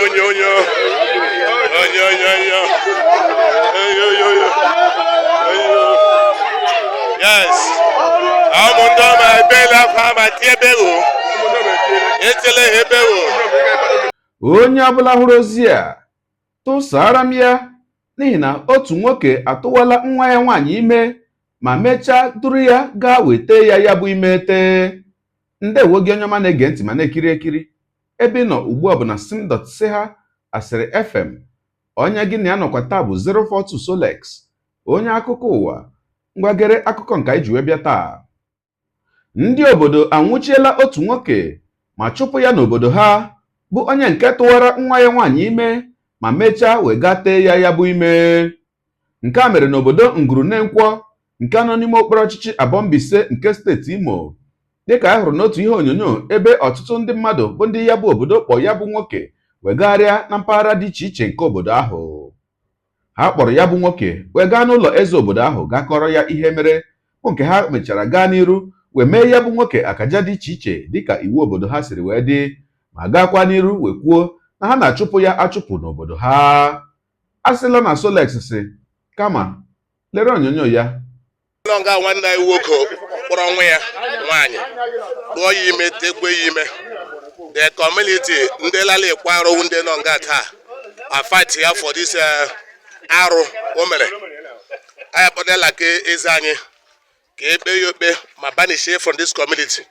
Onye onye onye onye onye onye onye onye onye. Yes, ụmụ ndị ọma ebela akwa ma tie ebe o etele ha ebe o. Onye ọbụla hụrụ ozi a, tụsara m ya, n'ihi na otu nwoke atụwala nwa ya nwaanyị ime ma mechaa duru ya gaa weta ya ya bụ ime tee. Ndewo gị, onye ọma na-ege ntị ma na-ekiri ekiri. Ebe ị nọ ugbu a bụ na sim.ha Asịrị FM. Onye gị na ya nọkwa taa bụ 042 Solex, onye akụkọ ụwa. Ngwagere akụkọ nke anyị ji wee bịa taa: ndị obodo anwụchiela otu nwoke ma chụpụ ya n'obodo ha, bụ onye nke tụwara nwa ya nwaanyị ime ma mechaa wega tee ya ya bụ ime. Nke a mere n'obodo Nguru-Nenkwọ, nke nọ n'ime okpuru ọchịchị Aboh-Mbaise nke steeti Imo, dịka a hụrụ n'otu ihe onyonyo ebe ọtụtụ ndị mmadụ bụ ndị ya bụ obodo kpọ ya bụ nwoke wegharịa na mpaghara dị iche iche nke obodo ahụ. Ha kpọrọ ya bụ nwoke wee gaa n'ụlọ eze obodo ahụ, gaa kọrọ ya ihe mere, bụ nke ha mechara gaa n'iru wee mee ya bụ nwoke akaja dị iche iche dịka iwu obodo ha siri wee dị, ma gaakwa n'iru wee kwuo na ha na-achụpụ ya achụpụ n'obodo ha. A sịla na Solex si kama lere onyonyo ya. Nọ nga nwanne anyị nwoke kpọrọ nwa ya nwaanyị, tụọ ya ime, tekwe ya ime. The community, ndị lala ekwe arụ, ndị nọ nga taa a fight ya for this arụ o mere. Anyị akpọdela ka eze anyị ka ekpe ya okpe ma banish from this community.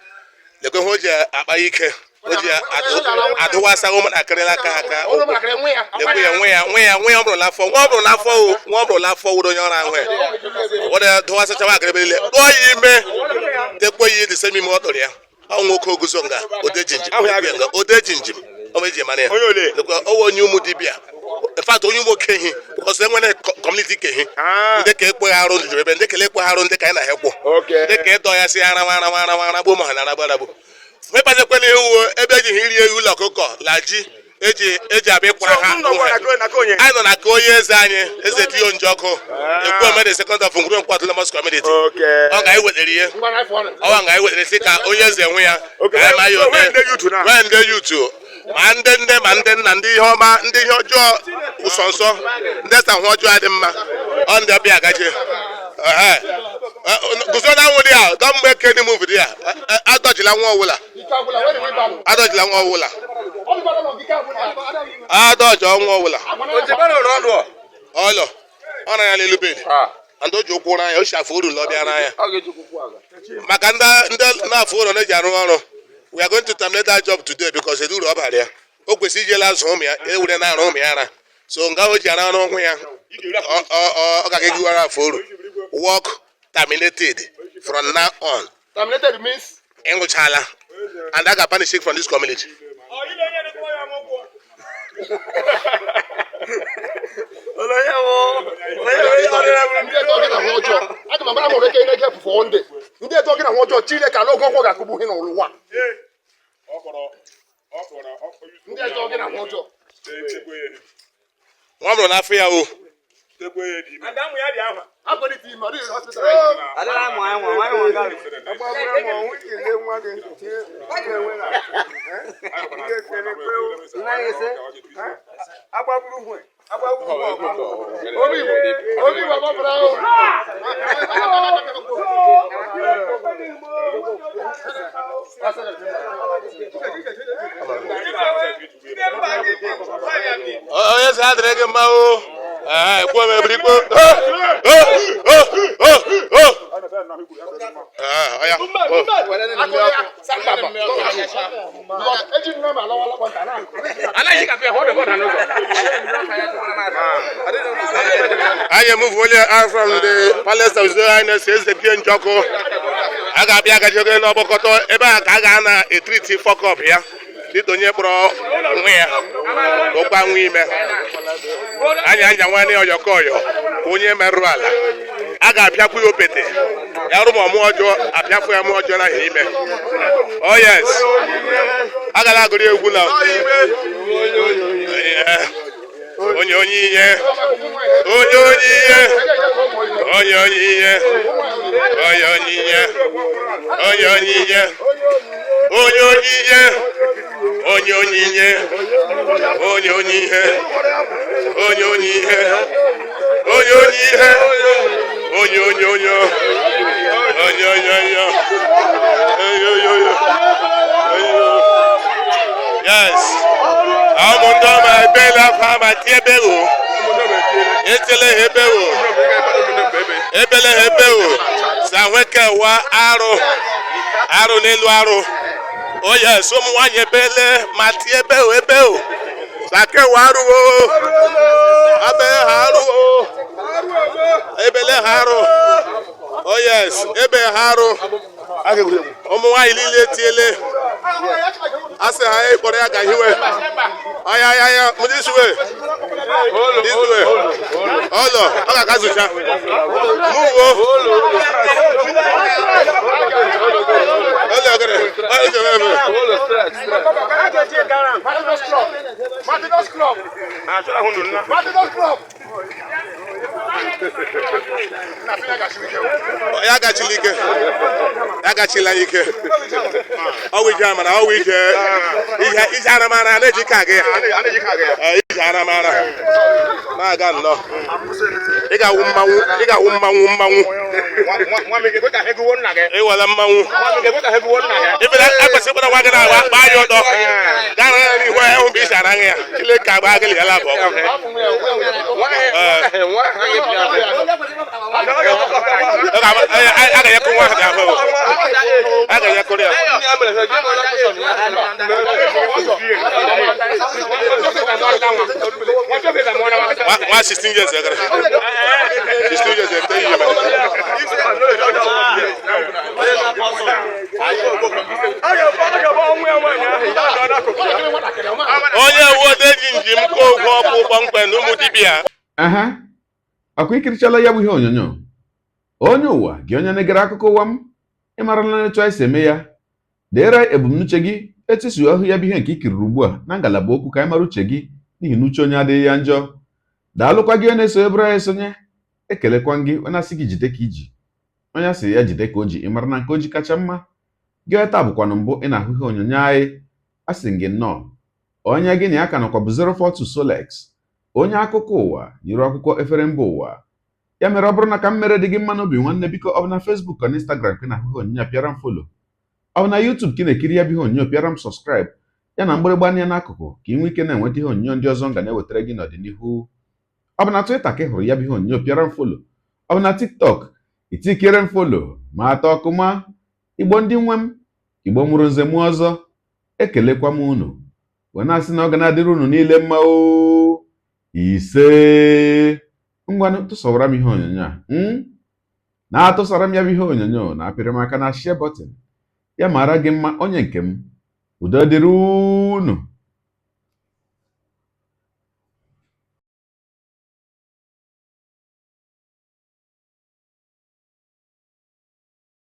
Lekwe ihe o ji akpa ike, o ji adụwasa ụmụntakịrị aka ha aka ụkwụ. Lekwe ya, nwa ya, nwa ya, nwa ya ọ bụrụ n'afọ, nwa ọ bụrụ n'afọ o, nwa ọ bụrụ n'afọ wụrụ onye ọrụ ahụ ya were dụwasachawa akịrị ebe niile, tụọ ya ime, tekwe ya the same ime ọ tụrụ ya. Ọ nwoke oguzo nga odeji njem nga odeji njem ọ ma eji mara ya. Onye ole? Lekwa, ọwụ onye ụmụ dibịa, in fact onye ụmụ okehi, because enwere community kehi. Ndị ka ekwe arụ juru ebe, ndị kele ekwe arụ, ndị ka anyị na-ha ekwo. Ndị ka ịdọ ya si ara ara ara ara gbuo ma ha na-aragbu aragbu. Mekpazekwela ewu ebe eji ha iri ewu ụlọ ọkụkọ la ji eji abịa ịkwara ha. Onye Anyị nọ na ka onye eze anyị, eze Dio Njọkụ Ekwueme the second of Nguru Nkwo Autonomous Community. Ọ ga anyị wetara ihe ọwa nga anyị wetara sị ka onye eze nwe ya ka anyị ma ya. Nwee ndị youth na. Nwee ndị youth, ma ndị nne, ma ndị nna, ndị ihe ọma, ndị ihe ọjọọ ụsọ nsọ, ndị sa hụ ọjọọ adị mma. Ọ ndị ọbịa gaje. Ehe. Guzo na anwụ dị a dọ mgbe keni move dị a. Adọjila nwa ọwụla, adọjila nwa ọwụla, adọjọ nwa ọwụla. Ọlọ ọ na ya n'elu bed and o ji ụkwụ n'anya, o si afụ uru lọbịa n'anya maka ndị ndị na-afụ ụlọ na-eji arụ ọrụ. We are going to terminate that job today because edu uru ọ bara ya. O kwesịrị ijela azụ ụmụ ya ewure na-arụ ụmụ ya ara, so nga o ji arụ ọrụ ụkwụ ya ọ gaghị egiwara afụ uru. Work terminated from now on. Terminated means Ịṅụchala and a ga-banish you from this community. Ndị eto gị na nwa ọjọọ, aga m amara m eke na-ege pụfọ ndị ndị eto gị na nwa ọjọọ. Chineke ala oge ọgwụ ga-akụgbu gị n'ụwa. Ndị eto gị na nwa ọjọọ. Nwa mụrụ n'afọ ya o. Hapụ ime, ọ dịghị hospital. Obi Igbo, Obi Igbo agbapụrụ ahụ. Onye sị adịrị gị mma o. Ee, kwuo m ebiri ikpo. Ee, ọya. Eji nne m alọwala kpọnta na Anyị move onye out from the palace of His Royal Highness Eze Dio Njọkụ. A ga-abịa agaji oge n'ọgbakọtọ ebe a ka a ga-ana etriti fuck up ya dịka onye kpọrọ nwa ya ụkwa nwa ime. Anyị anya nwanne ya ọyọkọ ọyọ ka onye merụrụ ala. A ga-apịakwu ya opete ya rụ ma ọmụọ ọjọọ apịafụ ya mụọ ọjọọ n'ahịa ime. Oh yes, agala agụrụ egwu na onye onye ihe, onye onye ihe, onye onye ihe, onye onye ihe, onye onye ihe, onye onye ihe, onye. Onye onyinye, onye onye ihe, onye onye ihe, onye onye ihe, onye onye onye, onye onye onye, onye onye onye, onye. Yes, ụmụ ndị ọma ebela akwa ma tie ebe o, etele ha ebe o, ebele ha ebe o, sa nweke wa arụ, arụ n'elu arụ. Oh yes, ụmụ nwaanyị ebele ma tie ebe o, ebe o, sakewa arụ o, abe ha arụ o, ebele ha arụ. Oh yes, ebe ha arụ. Ụmụ nwaanyị niile etiele, asị ha ịkpọrọ ya ga hiwe. Aya ya ya, this way, this way. Ọlọ, ọ ga-aga zụcha. Move o. Ọlọ gịnị? Ọ ga eme. Martinus Club. Martinus Club. Martinus Club. Ya gachila ike. Ya gachila ike. Ọwụ ije amara, ọwụ ije ihe ije aramara na-eji ka aga ya. Ee, ije aramara. Na-aga nnọọ. Ị ga-awụ mmanwụ, ị ga-awụ mmanwụ mmanwụ. Ịwala mmanwụ. Ifere ekwesịrị ịkpọrọ nwa gị na-agba gbaa ya ọtọ. Gaa na ya n'ihu ya hụ mgbe isi araghị ya. Chineke agba gị ya labọ. Ee. A ga-enyekụ nwa ahụ dị ahụ. A ga-enyekụrụ ya. Nwa 16 years egere. 16 years ete ihe mere. Onye uwe ji njem kwụ ụgwọ ọkụ kpọmkwem ụmụ dibịa. Aha, ọkwa ikirichala ya bụ ihe onyonyo. Onye ụwa gị, onye na-egere akụkọ ụwa m, ị marala etu anyị si eme ya. Deere ebumnuche gị etu isi ahụ ya bụ ihe nke ikiriri ugbu a na ngalaba okwu, ka anyị mara uche gị, n'ihi na uche onye adịghị ya njọ. Daalụkwa gị onye na-eso ebere anyị esonye. Ekelekwa gị onye asị gị jide ka iji, onye asị ya jide ka o ji. Ị mara na nke o ji kacha mma. Gị taa bụkwanụ mbụ ị na-ahụ ihe onyonyo anyị, asị gị nnọọ. Onye gị na ya ka nọkwa bụ 042 Solex, onye akụkọ ụwa n'iru akwụkwọ efere mba ụwa. Ya mere, ọ bụrụ na ka m mere dị gị mma n'obi, nwanne, biko, ọ bụ na Facebook na Instagram ka ị na-ahụ ihe onyonyo a, pịara m follow. Ọ bụ na YouTube ka ị na-ekiri ya bụ ihe onyonyo, pịara m subscribe, ya na mgbịrịgba anya n'akụkụ, ka ị nwee ike na-enweta ihe onyonyo ndị ọzọ m ga na-ewetara gị n'ọdịnihu. Ọ bụ na Twitter ka ị hụrụ ya bụ ihe onyonyo, pịara m follow. Ọ bụ na TikTok, itikere m follow ma atọ ọkụma. Igbo ndị nwe m, Igbo mụrụ nze mụọ ọzọ, ekelekwa m unu wee na-asị na ọ ga na-adịrị unu niile mma o. Ise, ngwanụ, tụsawara m ihe onyonyo a, na-atụsara m ya bụ ihe onyonyo, na apịrị m aka na share button. Ya mara gị mma, onye nke m. Udo dịrị unu.